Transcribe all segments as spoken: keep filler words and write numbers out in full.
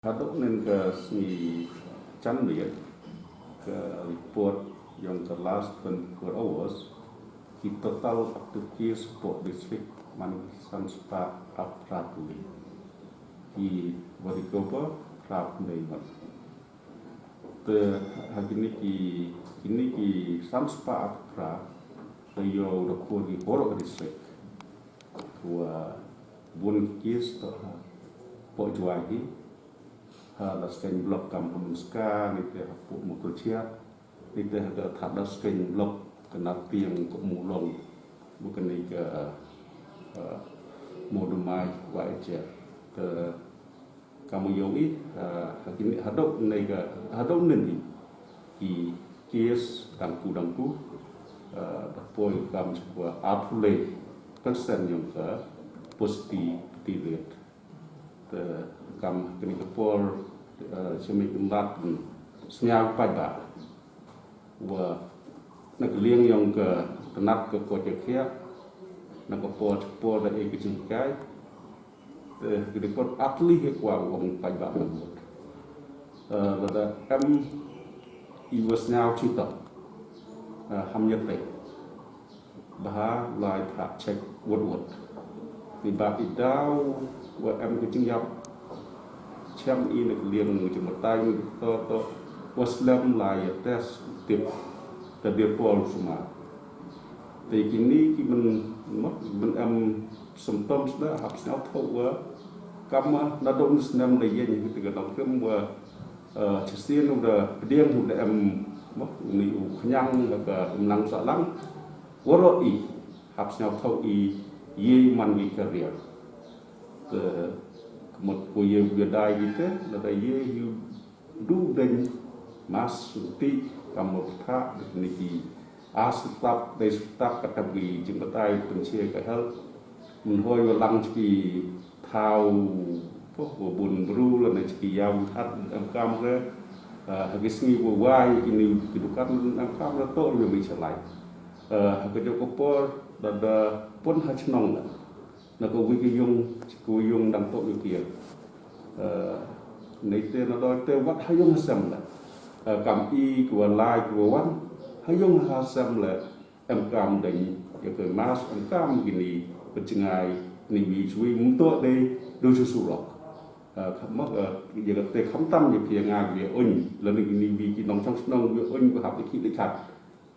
Hadooh ynnin ka sngi Chandni, ka report yong ka last twenty-four hours, ki total active case hapoh district man san spah arphaw phra tylli. Ki wa recover phra phaw ynñiaw ngut. Te ha kini ki, kini ki san spah arphaw phra, te yoh da khot ki waroh ka district. Wa bun ki case toh hapoh Jowai hi, ha Laskeiñ Block kam ha Mynska, neite hapoh Mawkyrchiat, neite ha ka Thadlaskeiñ Block ka Nartiang, ka Mawlong, wa kani ka, ah, Mawdamai, wa e che. Te kam yong i, ah, ha kini hadooh ynnin ka, hadooh ynnin hi, ki case dang ku dang ku, ah, da poi kam chwa arphaw le percent yong ka positivity rate. Te kam kani ka por, ah, chemik ndat sñiaw paidbah. Wa na ka liang yong ka tnat ka koit ka khiah, na ka por por da e ka jinghikai. Te ka dei por atli hi kwah u ong paidbah ngut. Eh, lada em i wa sñiaw chita, eh, ham ya te. Bha lai pha check wot wot. Ni ba i daw wa em ka jingyap chem i na ka liang jingbatai ni to to wa slem lai ya test tip ta dia pol suma. Te kini ki men, men em symptoms da hap sñiaw tho wa kam nadooh ni snem da yen hi te ka nongrim wa, eh, chisien u da pdiang u da em, mo, ni u khñiang ha ka mlang sahlang. Waroh i hap sñiaw tho i ye man ki carrier. Te ka mut ko ye u ya dai ki te, lada ye hi u du deng mas ti kam mo pha de ni ki as tap de tap ka tap ki jingbatai pynchia ka health. Mynhoi wa lang ki thaw, po, wa bun bru la na ki yaw hat em kam re. Ah, ha ki sngi wa wai ki ni ki dukan em kam re to ri mi chalai. Ah, ha ka jok ka por da da pun ha chnong da. Na ka wi ka yung, ka wi yung dang toh yu kia. Eh, neite na doi te wat ha yung ha sem le. Eh, kam i ka wa lai ka wa wan, ha yung ha sem le, em kam deng, ya ka mas, em kam kini, pynchai, ni wi chui, mynto de, du chu surok. Eh, kam, eh, ya ka te kam tam ya pia nga wi un, la ni kini wi ki nongchong chnong wi un, ko hap ki de kat.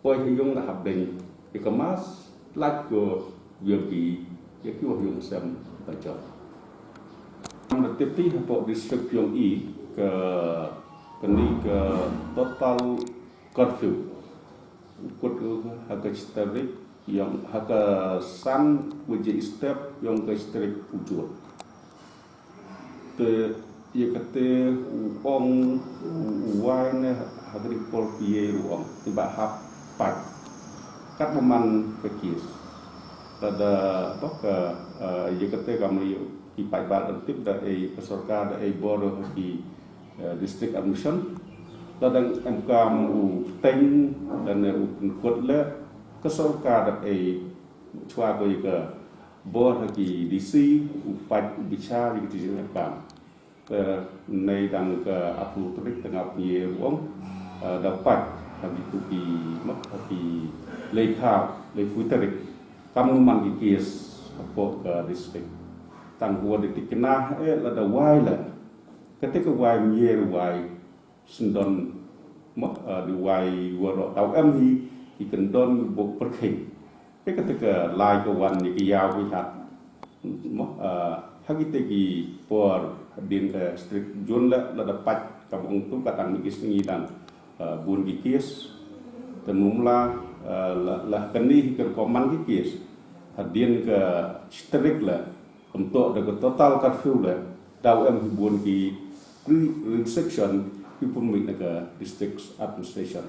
Poi ha yung la hap deng, ya ka mas, lait ko, ya ki, ya ki wa yung sem, ba jot. Ang da tip ti hapoh district yong i, ka, kani ka total curfew. Kut u ha ka chi tarik, yong ha ka san waje step, yong ka chi tarik u jot. Te, ya kate u ong, u, u wai ne ha ka ri por pie ru ong, te ba hap pat. Kat ba man ka case. Te da, to ka, eh, ya kate kam ri ki pat ba da tip da e ka sorkar da e bor ki, eh, district admission. Te dang em kam u teng, da ne u pynkut le, ka sorkar da e chwa ko ya ka bor ha ki D C, u pat u bichar ya ki ti jingkam. Te nei dang ka arphaw tarik te nga pie ru ong, eh, da pat ha ki tu ki, ma, ha ki le pha, le phaw tarik. Kam nu man ki case hapoh ka district. Tang wa de ti kena, eh, la da wai la. Kate ka wai mie ru wai. Syndon, mo, eh, di wai waroh. Tau em hi, ki kyndon bok pyrkhing. Te kate ka lai ka wan ni ki yaw ki hat. Mo, eh, ha kite ki por din ka strict zone la, la da pat kam ong tu ka tang ni ki sngi dang, eh, bun ki case. Te mumla, eh, la, la kani hi ka koman ki case. Hadien ka strict la, Kumto da ka total curfew le, daw em hi bun ki pre-, restriction, ki pun mi na ka district administration.